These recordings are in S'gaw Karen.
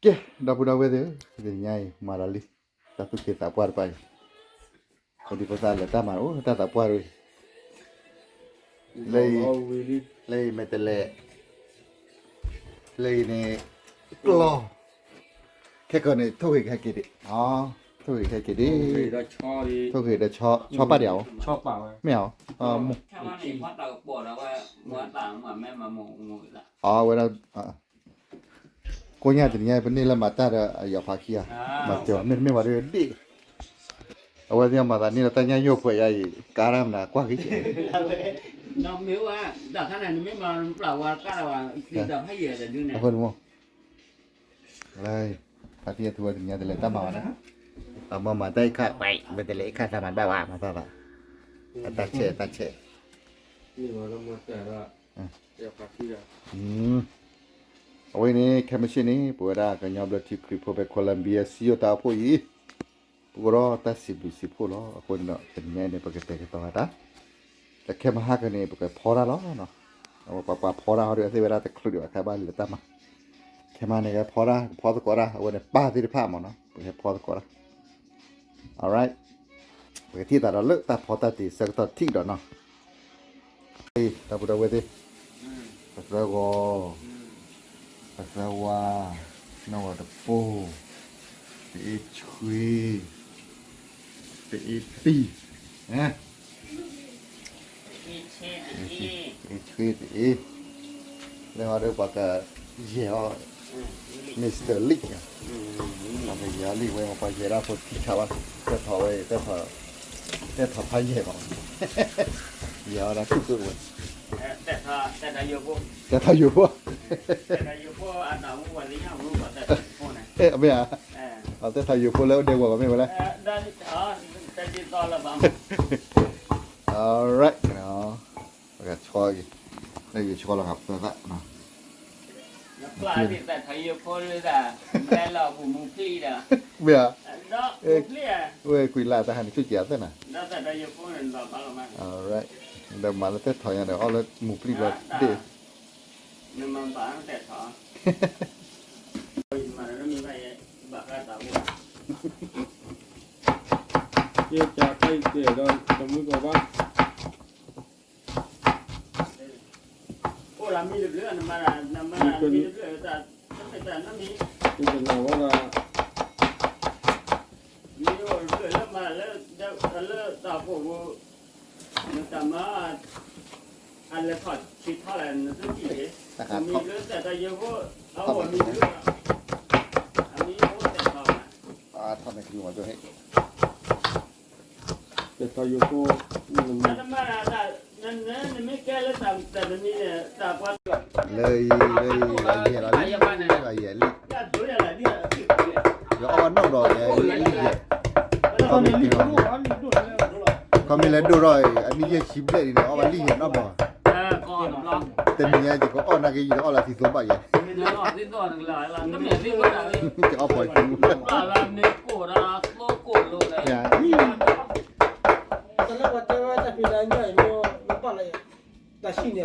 ကဲ, ဒီပုၢ်ဒီဝဲၢ်သ့ၣ်ဧၢ, တနံၤညါအံၤ မၤဒီးလံ, တၢ်သူၣ်က့သးပှၢ်တဖၣ်အံၤ, ဖိဒံဖိသၣ်လဲၤတၢ်မၤအိၣ်တၢ်သးပှၢ်တဖၣ်အံၤ, လၢအံၤ, လၢအံၤမ့ၢ်တလဲၤ, လၢအံၤန့ၣ်, ကျီ, ခဲကီန့ၣ် ထိၣ်ဂ့ၤခဲက့ၤဒံး, ထိၣ်ဂ့ၤခဲက့ၤဒံး, ထိၣ်ဂ့ၤဒီးဆီ, ဆီပာ်ဒံးဧါ, မ့ၢ်ဧါ, အဝဲဒၣ် ကိးညါတနံၤညါအံၤ ပန့ၢ်လၢမၤတၢ်ဒီးအယီၤဖးခံဂၤ, မၤစၢၤမ့တမ့ၢ်ဝဲဒၣ်ဒ့ၣ်, အဝဲသ့ၣ်မၤသးန့ၣ်လၢတၢ်ညၣ်ယိၣ်ပှဲၤယါအံၤ ကါတၢ်မနုၤကွၢ်က့ၤက့ၤ, အဃိန့ၣ်မ့ၢ်, လၢ, ဖါတံၢ်အထူဝဲတနံၤညါတလဲၤတၢ်မၤဘၣ်န့ၣ်, အမၤမၤတၢ်အံၤခါ, မ့ၢ်တလဲၤအံၤခါသးမၤဘၣ်ဘၣ် မၤသးဘၣ်, အတၢ်ဆဲး အတၢ်ဆဲး အဝဲန့ၣ် ခဲမုၢ်ဆ့ၣ်န့ၣ် ပဝဲဒၣ်ကညီဘျၢထံခရံာ်ဖိဖဲ Colombia စံယိၣ်တၢ်အိၣ်ဖှိၣ်အံၤ, ပကအိၣ်ဒီးတၢ်စံးဘျုးစံးဖှိၣ်လီၤ. အဃိန့ၣ်ဒီး တနံၤညါအံၤန့ၣ် ပကတဲာ်ကတီၤအတၢ်, ဒီးခဲမုၢ်ဟါခီန့ၣ် ပကဖီတၢ်လီၤ. ပှၤဖီတၢ်ဟီဒီး အသ့ၣ်ဝဲဒၣ်တချုးဒံးဘၣ် ခဲဘၣ်လဲၤတၢ်မၤ, ခဲမုၢ်ဟါန့ၣ် ကဖီတၢ် ကဖီသကိးတၢ် အဝဲန့ၣ်ပၢ်သ့ၣ်တဖၣ်မ့ၢ်နီၤ ပကဟဲဖီသကိးတၢ် Alright, ပကထံၣ်သးဒီးလၢတၢ်ဖီတၢ်တံၤဆၢကတီၢ်ထံးဒီးနီၤ, တၢ်ပုၢ်ဒီဝဲၢ်သ့ၣ်, ပသၢဂီၤ, ပသၢဝါ, နီၢ်ဂီၤတပိၢ်, တအ့ၣ်ဆှံ, တအ့ၣ်ပံၢ်, တအ့ၣ်ဆှံတအ့ၣ်, လၢဟီဒီးပှၤကယဲၢ်အီၤ Mister Lee, ပှၤကယဲၢ်အီၤလံဝဲ ပှၤယဲၢ်ဒၣ်ဖိထံဆးဘၣ်, တဲထီၣ်ဝဲ, တဲထီၣ်ဖးယဲၢ်ဘၣ်, ယဲၢ်အီၤဒၣ်ထူၣ်ကဝဲ, တဲထီၣ်ယိာ်ဖိ, မ့ၢ်ဧါ, တဲထီၣ်ယိာ်ဖိလၢအိၣ်ဒဲးဝဲမ့ၢ်ဝဲလဲၣ်, Alright, ပကဆီအံၤ, လၢယဆီလီၤဂာ်ပသး, မ့ၢ်ဧါ, ဝဲကွံာ်လၢတၢ်ဟးန့ၣ်ဆူၣ်ကဲၤအသ့ၣ်နၤ, ဒီးမၤလၢတဲထီၣ်ညါဒီးအီၣ်လၢမူၤပျံၤဘျီဒ့ၣ် ယကၢ်ခါအံၤကဲဒီးတမုၢ်ကဘၣ်, အိၣ်လၢမံတဘျုး, နမၤ, နမၤမံတဘျုး, တနၢ်ဝဲဒၣ်, မံအိၣ်တဘျုးလၢမၤလၢ, လၢတၢ်အိၣ်ဖှိၣ်ပူၤ, နတၢ်မၤ အလဲၤထီၣ်ဆံးထီၣ်လဲၣ် နသုထံၣ်က့ၤ, မံဘျုးတၢ်တၢ်ယိာ်ဖိ, အအိၣ်မံဘျုး, အမံအိၣ်တဲာ်ထီၣ်မး, တဲာ်ထီၣ်ယိာ်ဖိ, နမၤတၢ်, နမ့ၢ်ကဲလၢတၢ်တမံၤန့ၣ် တၢ်ပှၤ လၢအံၤ, လၢအံၤ ယဲၢ်လီၤလံ, ယဲၢ်လံ, ယအီၣ်ဘၣ်နီၣ်ဘျီ, ယအံၤလံယဲၢ်, ခီမ့ၢ်လဲၤဒိၣ်ထီၣ်, အနံၣ်ယဲၢ်ဆံဘျဲၣ်ဒ်န့ၣ် အီၣ်ဘၣ်လံယဲၢ်နီတဘျီ, တနံၤညါယကအီၣ်နာ်က့ ယကအီၣ်လၢသံသိဘၣ်ယဲၢ်, ယအီၣ်ပှၤက့ၤမူ, တၢ်လၢပှၤတဲဝဲတၢ်ဖံးတၢ်ညၣ်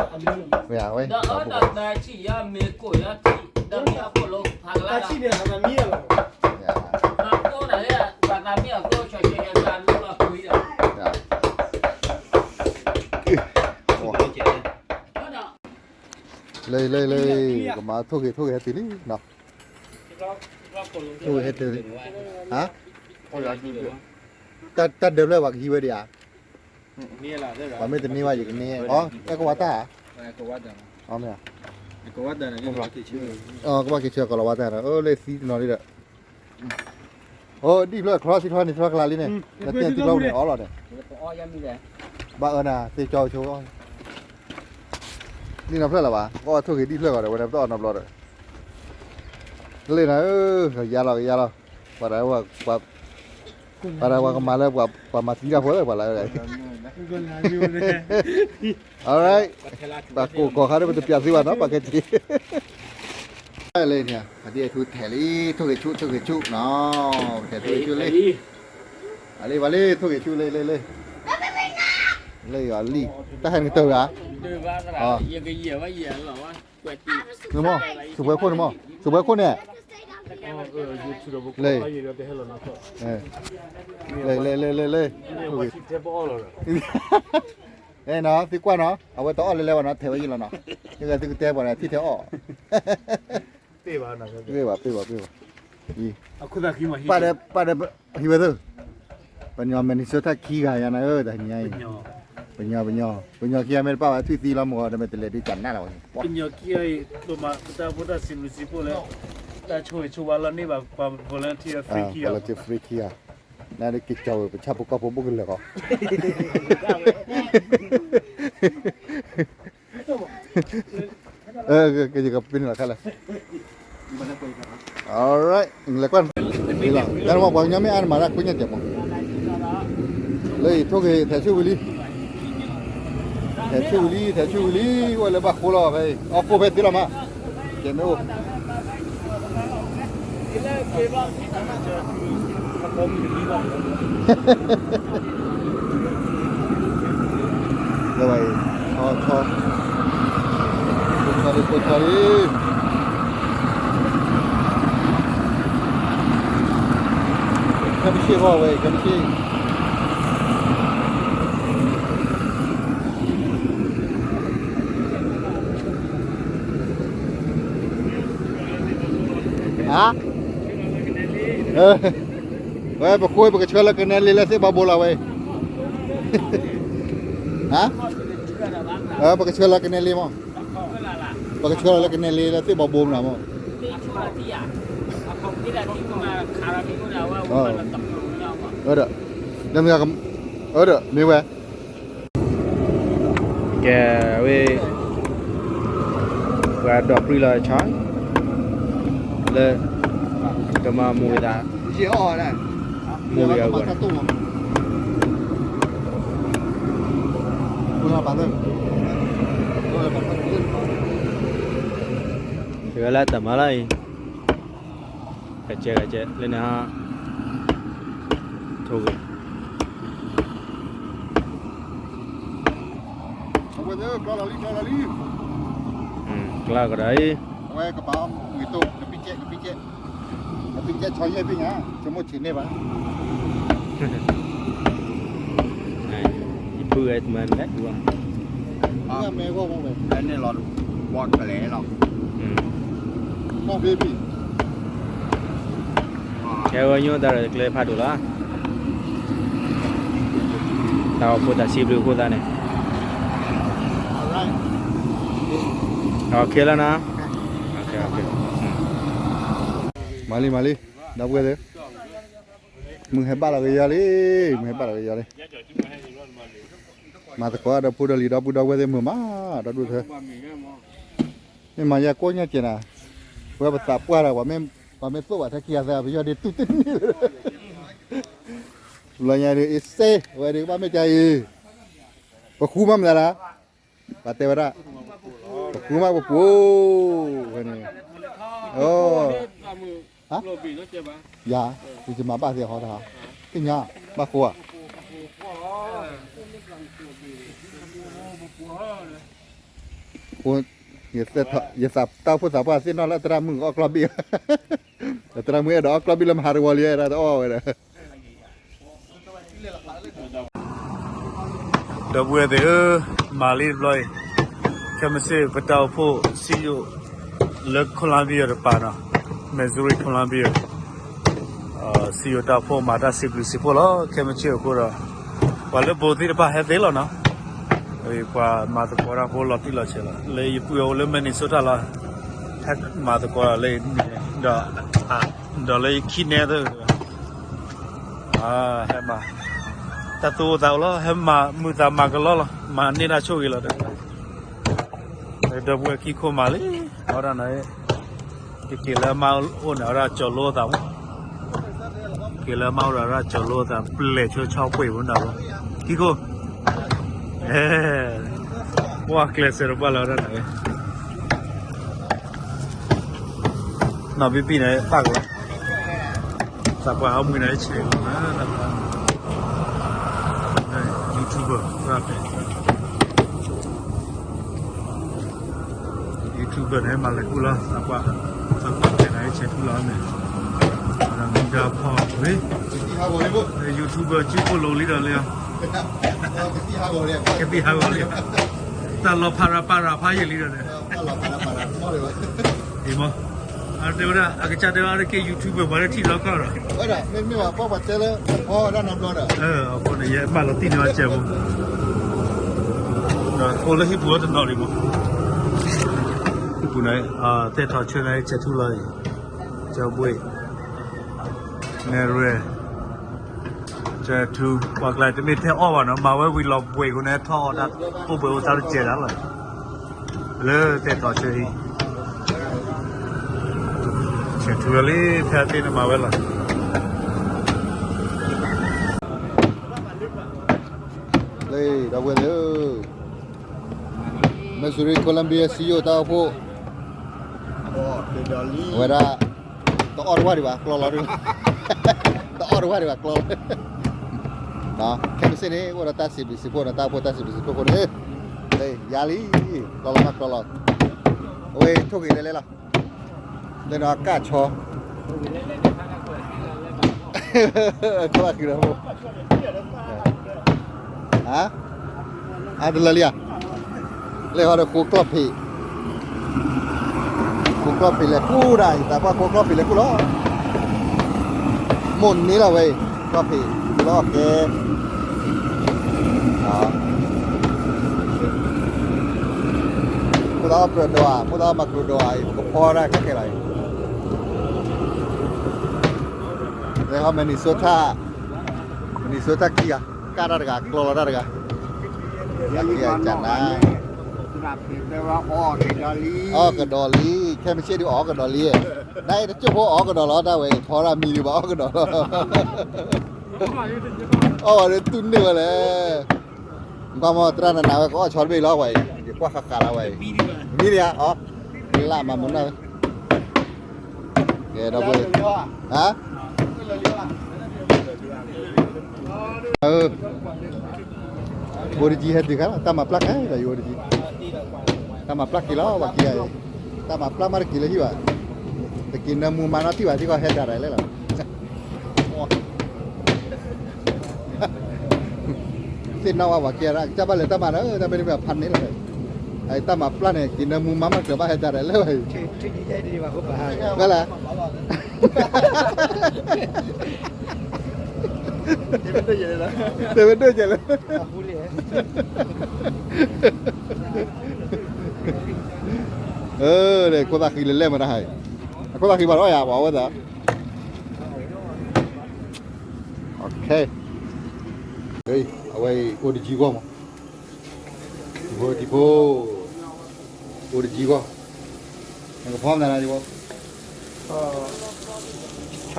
အံၤမ့ၢ်, မ့ၢ်ဧါ, ဝဲ, တၢ်ဆံၣ်ယါမ့ၢ်ကိၣ်ယါထံၣ်, တၢ်မ့ၢ်အခိၣ်လိၤဖးကလါ, တၢ်ဆံၣ်န့ၣ် အသးမံလီၤ, တၢ်ကိၣ်န့ၣ်, ပှၤသးမံအခိၣ် ဆိဆိဆိဆိနူလီၤကွံာ်ဒီး လၢ, လၢ, လၢ, ကမၤထိၣ်ဂ့ၤထိၣ်ဂ့ၤဟဲတုၤလံနီၤ, ထိၣ်ဂ့ၤဟဲတုၤလံ, ဟါ, တၢ်ဒၢးဖျၢၣ်ပှၤကဟံးဝဲဒံးဧါ, ပှၤမ့ၢ်တန့ၢ်ဘၣ်ယကန့ၢ်, အီ, အဲၣ်ကဝီၤတၢ်ဧါ, မ့ၢ်ဧါ, ကဘၣ်က့ၤဆၢကီးလီၤဝါတၢ်ဒီး လၢသံတနီၤလံဒီး, အိ ဒံၣ်ဖျၢၣ်ချီသံချီန့ၣ် ချီကလးလံန့ၣ်, လၢသံတကျီန့ၣ် အီလီၤန့ၣ်, ဘၣ်အၢနၤ သ့ကၠီဆိ, ဒ်နီၢ်ဖျၢၣ်လၢၤဘၣ်, ကအီၣ်ထိၣ်ဂ့ၤဒံၣ်ဖျၢၣ်ဂီၤဒီး ဝဲဒၣ်ပတအီၣ်နီတဘျီဒီး, လၢနၤဧၢ, ကယါလီၤ ကယါလီၤ, ပှၤဒၣ်, ပှၤဒၣ်ပှၤကမၤလၢ ပှၤမၤသံတၢ်ဖိလၢပှၤလၢ, alright, ပှၤကိးကီၢ်ခါဒီး ပတပျးသုဘၣ်နီၤ ပှၤကဲက့ၤ လၢန့ၣ် အဒ်အထူထဲးလံ ထိၣ်ဂ့ၤဆူၣ် ထိၣ်ဂ့ၤဆူၣ်နီၤ ပတဲထိၣ်ဂ့ၤဆူၣ်လံ အလံ ပှၤလံ ထိၣ်ဂ့ၤဆူၣ်လံ လံ လံ လံ အလံ တၢ်ဟဲနကတၢၢ်ဂၤ မ့ၢ် စူးပွဲခိၣ်န့ၣ်မ့ၢ် စူးပွဲခိၣ်န့ၣ် လဲၤ, လဲၤလဲၤလဲၤလဲၤလဲၤ, အဲနီၤ သုကွၢ်နီၤ အဝဲတအီၣ်လဲၤလဲၤ ဘၣ်နီၤ ထဲးဝဲယံၤလီၤနီၤ, သုကတဲပှၤန့ၣ် ထံၣ်ထဲအီၣ်, ပ့ၢ်ဘၣ်ပ့ၢ်ဘၣ်ပ့ၢ်ဘၣ်, ပၢ်ဒီးပၢ်ဒီးဟံးဝဲသ့ၣ်, ပှၤညီ Minnesota ခံဂၤယၤနၤဧၢ တဟါညါအံၤ, ပှၤညီ ပှၤညီ ပှၤညီခံဂၤမ့ၢ်တပၣ်ဘၣ် ထွံၣ်သံလီၤမၢ် ဒီးမ့ၢ်တလဲၤဒုးကနၣ်လီၤဝဲန့ၣ်, ပှၤညီခံဂၤအံၤ ဒိၣ်မး ပတၢ်ဖိတၢ်စံးဘျုးစံးဖှိၣ်လၢ တၢ်ဆိၣ်ဂ့ၤဆိၣ်ဝါလီၤန့ၢ်ဘၣ် ပှၤ volunteer free ခံဂၤ, volunteer free ခံဂၤ, နဒုးက့ၤကၠီဝဲ ပဆၣ်ဖိကီၢ်ဖိဘိၣ်ကလၢာ်ဃီ ကယကပ့ၤန့ၣ်လီၤခါလၢ, alright လဲၤကွၢ်, တၢ်မ့ၢ်ပှၤကညီမ့ၢ်အါန့ၣ်မၤတၢ်ကိးညါကဲးမး, လၢအံၤထိၣ်ဂ့ၤ ထဲးဆူၣ်ဝံၤလံ, ထဲးဆူၣ်ဝံၤလံ ထဲးဆူၣ်ဝံၤလံ, အိၣ်လၢဘၣ်ဃိလီၤဖဲအံၤ အီၣ်ကိၣ်ဖဲသ့လီၤမး, ကဲမ့ၢ်အိၣ် လၢဝဲအံၤ ဆီ ဆီ ကိၢ်ဆီလံ ကိၢ်ဆီလံ, ခဲမုၢ်ဆ့ၣ်ဂီၢ်ဝဲအံၤ ခဲမုၢ်ဆ့ၣ် ဟါ, ဝဲပဃိ ပကဆှၢလၢကနဲလ့လၢသ့ၣ်ဘီဘိလီၤဝဲ, ဟါ, ပကဆှၢလၢကနဲလ့မး, ပကဆှၢလီၤလၢကနဲလ့လၢသ့ၣ်ဘီဘိမးမး, ဒီး ဒီး မ့ၢ်ဝဲ ကဲဝဲ ပှၤဒီးပြံလီၤဆီ လၢ ကမၤမူဝဲဒၣ် မူဝဲအဂီၢ်န့ၣ် တဂၤလၢတၢ်မၤလၢအံၤ ကစဲးကစဲးလၢန့ၣ် ထိၣ်ဂ့ၤ အဝဲသ့ၣ်ကျီလီၤလံ ကျီလီၤလံ, ကျီကဒီးအံၤ, အဝဲကပၤအီၣ်မုၢ်ဂ့ၤတိၢ် ကပံကဲ ကပံကဲ, ကပံကဲဆီယဲၢ်ဖဲညါ ဆိကမိၣ်ဆံးန့ၢ်ဘၣ်, ယပုၢ်ဝဲၢ်မၤလဲၣ်, ဝဲန့ၣ်လီၤ ဝီကျဲလီၤ, ကဲဝဲညိတၢ်ရဲၣ်ကျဲၤဖးဒိၣ်လီၤ, တၢ်အိၣ်ဖှိၣ်တၢ်စံးဘျုးအဃိသတးန့ၣ်, ခဲလၢာ်နီၤ, မၤလံ မၤလံ, ဒီပုၢ်ဝဲၢ်သ့ၣ်, မုၢ်ဟဲဘၣ်လီၤကယီလံ, မုၢ်ဟဲဘၣ်လီၤကယီလံ, မၤသကိးဒီးဖိဒီးလံၤဒီပုၢ်ဒီဝဲၢ်သ့ၣ်မုာ်မး, ဒီဒူၣ်ထဲ မ့ၢ်မၤယၤကိးညါကဲးနၤ, ဝဲပသးပှၢ်ဒီး ပှၤမ့ၢ်သိၣ်ဘၣ်ထဲခံဂၤသၢဂၤ ပယီၤဒ့တူၢ်တန့ၢ်လၢၤ, လီၤညါဒ်အ့စ့ ဝဲဒ်ကဘၣ်မ့ၢ်ကါအံၤ, ပဃူမးမတၤဒၣ်, ပတဲဝဲဒၣ်, ပဃူမးပပူၤ, ဝဲန့ၣ်, ယၤ, ယမၤဘၣ်သ့ၣ်ဟီတၢ်, သ့ၣ်ညါ, ဘၣ်ဃိဧါ ယသးတၢ်အိၣ်ဖှိၣ်သးပှၢ်သ့ၣ်နီၣ်လၢသရၣ်မုၣ်အီၣ်ကျီၢ်ဘ့ၣ်, သရၣ်မုၣ်အဲၣ်ဒိးအီၣ်ကျီၢ်ဘ့ၣ်လၢမဟါတဝီလံ အဲၣ်ဒိးတအီၣ်ဝဲဒီး, ဒီပုၢ်ဝဲၢ်သ့ၣ်ဧၢ, မၤလံတဘျီအံၤ, ခဲမုၢ်ဆ့ၣ်ပတၢ်အိၣ်ဖှိၣ်စံယိၣ် လၢ Columbia တပၤနီၤ, Missouri Columbia စံယိၣ်တၢ်အိၣ်ဖှိၣ်မၤတၢ်စံးဘျုးစံးဖှိၣ်လီၤ. ခဲမုၢ်ဆ့ၣ်အဃိဒီး ပှၤလၢဘူးသ့ၣ်တဖၣ်ဟဲသ့လီၤနီၤ, ပှၤမၤသကိးတၢ်ဖိလီၤတံၢ်လီၤဆဲးလီၤ, လၢယပုၢ်အအိၣ်လၢ Minnesota လီၤ, ဟဲမၤသကိးလၢ ဒီး ဒီးလၢယခံနဲသ့ၣ် ဟဲမၤ တၢ်သူၣ်အိၣ်သးအိၣ်လီၤ, ဟဲမၤမုာ်သးမၤကလီလီၤ, မၤန့ၢ်တၢ်ဆိၣ်ဂ့ၤလီၤ, ဒီပုၢ်ဝဲၢ်ခံခိၣ်မၤလံ, အဝဲဒၣ်န့ၣ် ကက့ၤလၢအမါအိၣ်န့ၣ် အဝဲဒၣ်ကၠီၤလိသးမး, က့ၤလၢအမါအိၣ်ဒီး အဝဲဒၣ်ကၠီၤလိသး ပျဲၢ်ဆိဆီပှ့ၤမးဒၣ်ဝဲ, ခံခိၣ် ပှၤကျဲးစၢးတပှၢ်လၢအဝဲဒၣ်န့ၣ် နီၢ်ဘံဘံန့ၣ် ပၢ်ကလီၤ, သးပှၢ်အီၣ်မုၢ်န့ၣ်ဆဲးလီၤ, YouTuber သရၣ်ဖဲ YouTuber န့ၣ် မၤလဲၤကူၣ်လီၤ သးပှၢ်, သးပှၢ်ဖဲန့ၣ် ဆဲးထူလီၤန့ၣ်, မူဒါဖီၣ်ဝဲ, YouTuber ကၠူဖိလိၤလံဒီးလံ, ကသံၣ်ဟးဂီၤလံ, တၢ်လီၤဖးရၤပာ်ရၤဖးယံာ်လံဒီးန့ၣ်, အံၤမ့ၢ်, အတဲဝဲဒၣ် အကစၢ်တဲဝဲဒၣ်က့ၤ YouTuber ပှၤလၢထံၣ်လီၤကီၢ်ဒီး, အဃိန့ၣ် ယဘၣ်လီၤတံၢ်န့ၢ်အစဲးဖိ, အိၣ်လၢဟံၣ်ပူၤအီၤတနီၤလံမး, ဟံၣ်ပူၤန့ၣ်, သဲထီၣ်ဆၢန့ၣ် ဆဲးထူလီၤအံၤ, ကၠီဘှ့ၣ်, နဲၣ်ရွဲၣ်, ဆဲးထူ, ပှၤကျါတမ့ၢ်ထဲအီၣ်ဘၣ်နီၤ, မၤဝဲဝံၤလီၤဘှ့ၣ်အဃိန့ၣ် ထီၣ်အီၣ်တၢ်, အိၣ်ဘှံးအိၣ်သါတစဲးဒၣ်လီၤ, လၢသဲထီၣ်ဆၢအံၤ, ဆဲးထူလီၤလံ ဖဲအသ့ၣ်န့ၣ်မၤဝဲလီၤ. လၢဒီပုၢ်ဝဲၢ်သ့ၣ်ဧၢ, Missouri Columbia စံယိၣ်တၢ်အိၣ်ဖှိၣ်, အဝဲဒၣ်, တအီၣ်တဝၢ်ဒံးဘၣ် ကျီလီၤ, တအီၣ်တဝၢ်ဒံးဘၣ် ကျီလီၤ, ခဲမုၢ်ဆ့ၣ်န့ၣ် အိၣ်ဒီးတၢ်စံးဘျုးစံးဖှိၣ်န့ၣ် တၢ်အိၣ်ဖှိၣ်တၢ်စံးဘျုးစံးဖှိၣ်အဃိန့ၣ်, ယၤလံ, ကျီလီၤမးကျီလီၤ, အဝဲထိၣ်ဂ့ၤလဲၤလဲၤလီၤ, လၢနီၢ်ကၣ်ဆီ, အါတလၢလံဧါ, လဲၤဟီဒီးဃိကျီၢ်ဖံး, ဃိကျီၢ်ဖံးလဲၤကူၣ်ဒၣ်အံၤ သးပှၢ်ဃိကျီၢ်ဖံးလဲၤကူၣ်လီၤ, မိၢ်န့ၢ်လီၤဝဲအံၤ ကျီၢ်ဖံး, လီၤကဲ မိၢ်သးအီၣ်ပြၢၤဒိးဧါ, မိၢ်သးအီၣ်မၤကြိၤဒိးဧါ, ပကဖီဒၣ်ခဲခဲလီၤအံၤ, လဲၤဟီ Minnesota, Minnesota ခံဂၤ, ကၣ်တၢ်တဂၤ ကျီလီၤတၢ်တဂၤ, ကၣ်နၤ, အီၣ်ကဒီးလံ, ခဲမုၢ်ဆ့ၣ်ဒုးအီၣ်ကဒီးလံ, နအဲၣ်တကၠိၢ်ဖိအီၣ်ကဒီးလီၤ တၢ်ဝဲအံၤ ဖီဒၣ်မံဒုးဘၣ်အီၣ်ကဒီးလီၤ, အီၣ်ဝဲဒၣ်တူၢ်န့ၢ်ဝဲလဲၣ် ကွၢ်မီၢ်သရၣ်နၤနၤဝဲ ကအီၣ်ဆီတဘ့ၣ်လီၤဝဲအံၤ, ယကွၢ်ဃၣ်ဃၣ်လီၤဝဲအံၤ, မံဒံးဧါ, အီၣ်, လၢမၤမူနၢ်, ကဲဒီပုၢ်ဝဲၢ်, ဟါ, အိၣ်တကံဟဲတုၤခါလီၤ တၢ်မၤပျၢ်ခဲလၢာ် အိၣ်တကံ, တၢ်မၤပျၢ်က့ၤလီၤ ပှၤခံဂၤအံၤ, တၢ်မၤပျၢ်မးတက့ၤလၢဟံၣ်ဘၣ်, တက့ၤနၢမူမၤနီၢ်ထံၣ်ဘၣ် ထံကီၢ်ဟဲဒၣ်ဒၣ်လဲၣ်လီၤ သ့ၣ်နီၣ်ဝဲပှၤကဲဒၣ် ကစၢ်ဘၣ်လဲၤတၢ်မၤဒီး တၢ်မ့ၢ်တမ့ၢ်ဖးန့ၣ်လီၤ, တၢ်မၤပျၢ်န့ၣ် က့ၤနၢမူမၤမးကျၢၤဘၣ်ဟဲဒၣ်ဒၣ်လဲၣ်ဝဲ, ဘၣ်လဲၣ်, တဲဝဲဒိၣ်ကဲလဲၣ်, အခိၣ်သးဃံလဲၤလဲၣ်မတၤဟဲ, အခိၣ်သးဃံဘၣ်ဒီးယၤ ပှၤဝဲသး အဝဲအံၤ အိၣ်တကံဂီၢ်မး, တံၤဖိတံၤဖိ, အိၣ်တကံဂီၢ်, နကဖီမနုၤနၤတံၤဖိ, ဆီ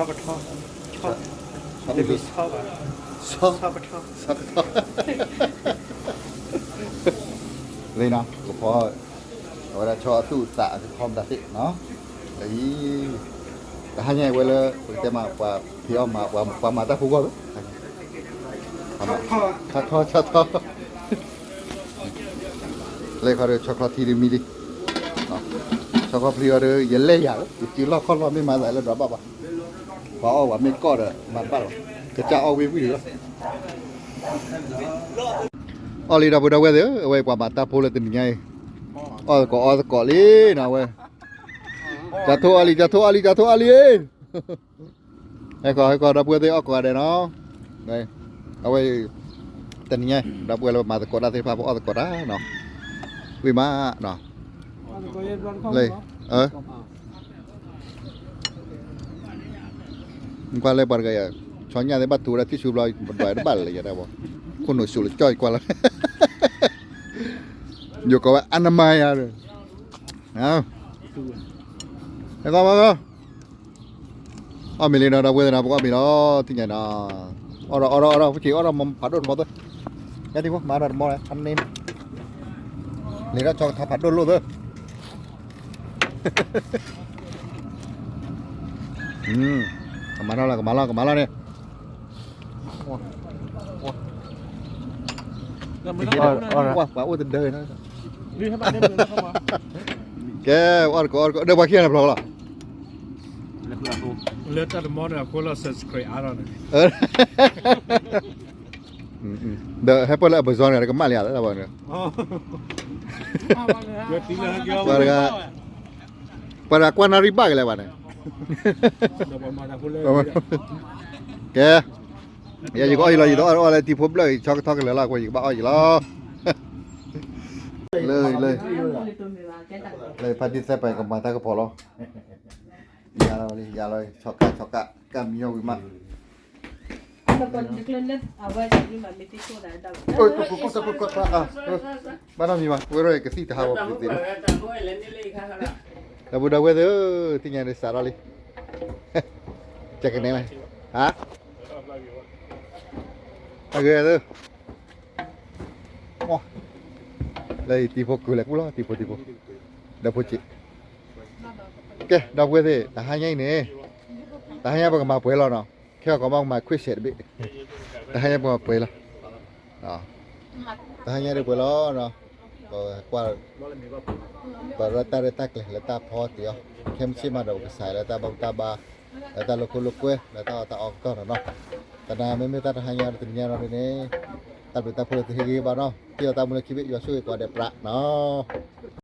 ကထီ, ဆီ, ဆီကထီ, လံနီၤ ကဖီ အဝဲဒၣ်ဆီအသူၣ်အသးအကခီမတၤသ့ၣ်နီၤ, လၢအံၤ တဟါညါအံၤဝဲလၢ ပကတဲမး ပှၤဖံးအီၣ်မၤ ပှၤမၤတၢ်ဖိဂီၢ်လၢ ဆီထီ ဆီထီ လၢခီဒီး ဆီချီထံဒုးမံလံ, ဆီချီဖျံအီၤဒီး ယလဲၢ်ယၤလၢ ယစုလီၢ်ခီၣ်လီၢ်မ့ၢ်မၤသးလၢဒွးဘၣ်ဘၣ်, ပှၤအီၣ်ပှၤမ့ၢ်ကီၢ်ဒီး မၤတဘၣ်လီၤ, ကစၢ်အီၣ်ဝံၤဝံၤလီၤ, အီၣ်လံဒီပုၢ်ဒီဝဲၢ်သ့ၣ်ဧၢ, အဝဲပှၤမၤတၢ်ဖိလၢတနံၤညါအံၤ, အီၣ်သကိးအီသကိးလံနီၤဝဲ, ကထိအီလံ ကထိအီလံ ကထိအီလံ, ဟဲကီး ဟဲကီး ဒီပုၢ်ဝဲၢ်သ့ၣ်အီၣ်ကိးဂၤဒဲးနီၤ, အဝဲ တနံၤညါ ဒီပုၢ်ဝဲၢ်လၢပမၤသကိးတၢ်သ့ၣ်တဖၣ် ပအီၣ်သကိးတၢ်နီၤ, ဝံၤမးနီၤ, လၢ ကွၢ်လၢပှၤတဂၤအံၤ ဆီညၣ်သ့ၣ်ဘၣ်တူၤဝဲဒၣ်ထံၣ်ဆူဘျီ ပဒွးတဘၣ်လၢယဒၣ်ဘၣ်, ခိၣ်နူာ်ဆူးလၢကၠီၣ်အံၤကွၢ်လၢ ယိၤကိးဝဲ အနမၤယၤဒီး ဟဲကီး အီၣ်မ့ၤလံနီၤ ဒီပုၢ်ဝဲၢ်သ့ၣ်နီၤ ပကအီၣ်မ့ၤလီၤ ထံၣ်ညါနီၤ, အီၣ်ဒီး အီၣ်ဒီး အီၣ်ဒီး ဖုက့ၤအီၣ်ဒီးမၤဖးဒိၣ်တဘီသၢ, ယါထံဖိ မၤဒီးတဘီလၢ အန့ၣ် လံာ်ဒီးဆီကထီဖးဒိၣ်လိၣ်သၢ, ကမၤထီၣ်လီၤ ကမၤလီၤ ကမၤလီၤန့ၣ်, ပှၤအိၣ်တဒၢနီၤ, ကဲ အီၣ်တကိး အီၣ်တကိး ဒီးပှၤခံဂၤန့ၣ်ဖျိးလီၤ, လၢတၢ်တမီန့ၣ် အဃိလီၤ subscribe အါထီၣ်န့ၣ်, ဒီးဟဲပၢၢ်လၢအပစီန့ၣ် တကမၣ်လံဧါ လၢဘၣ်န့ၣ်, ပှၤတဂၤကွၢ်နၣ်ရံၣ်ဘၣ်ကလဲၣ်ဘၣ်န့ၣ်, ကဲ, ယကအီၣ်အံၤလီၤ, ယကအီၣ်လၢတံၤဖိဘျၢၣ်အံၤ ဆီကထီကလဲာ်လီၤ, အဃိယကဘၣ်အီၣ်အံၤလီၤ, လၢ လၢ လၢဖါတံၢ်သဲပှၤကမၤတၢ်ကပီၤလီၤ, ယၤလီၤလံ ယၤလီၤ ဆီကါ ဆီကါ ကါမံညီဝံၤမး ဘၣ်နီတမံၤဘၣ်, ဝဲဒၣ်ကသံၣ်တဟးဂီၤပျံၤသ့ၣ်, ဒီပုၢ်ဒီဝဲၢ်သ့ၣ်ဧၢ, သ့ၣ်ညါဒ်စးထီၣ်လံ, ကကနဲၣ်လဲၣ်, ဟါ, အဂ့ၤသ့ၣ်, လၢတံၤဖိကုၢ်လဲၤကူၣ်လီၤ တံၤဖိတံၤဖိ, ဒီဖိစ့း, ကဲ ဒီပုၢ်ဝဲၢ်သ့ၣ် တဟါညါအံၤန့ၣ်, တဟါညါပကမၤပှဲၤလီၤနီၤ, ခဲအံၤကီးမ့ၢ်ကမၤခွံဆဲးတဘ့ၣ်, တဟါညါပကမၤပှဲၤလီၤ တဟါညါဒ်ပှဲၤလီၤ, ပကွၢ်, ပရၢတၢ်ရဲၣ်တၢ်ကျဲၤလၢတၢ်ဖီတ့ၢ်အီၤ, ခဲမုၢ်ဆ့ၣ်မးဒီးပကစးလၢတၢ်ဘၣ်ဘူၣ်တၢ်ဘါ, လၢတၢ်လိာ်ခိၣ်လိာ်ကွဲ, လၢတၢ်အီၣ်တၢ်အီကတီၢ်နီၤနီၤ, သနာ်မ့မ့ၢ်တၢ်တဟါညါတနံၤညါဒီးန့ၣ်, တၢ်ဘျုးတၢ်ဖှိၣ်လၢသုဟ့ၣ်ဂံၢ်ဘါနီၤ, ထံၣ်လီၤတၢ်မူလၢခံဘ့ၣ် ယွၤဆိၣ်ဂ့ၤကိးဂၤဒဲးပြးနီၤ.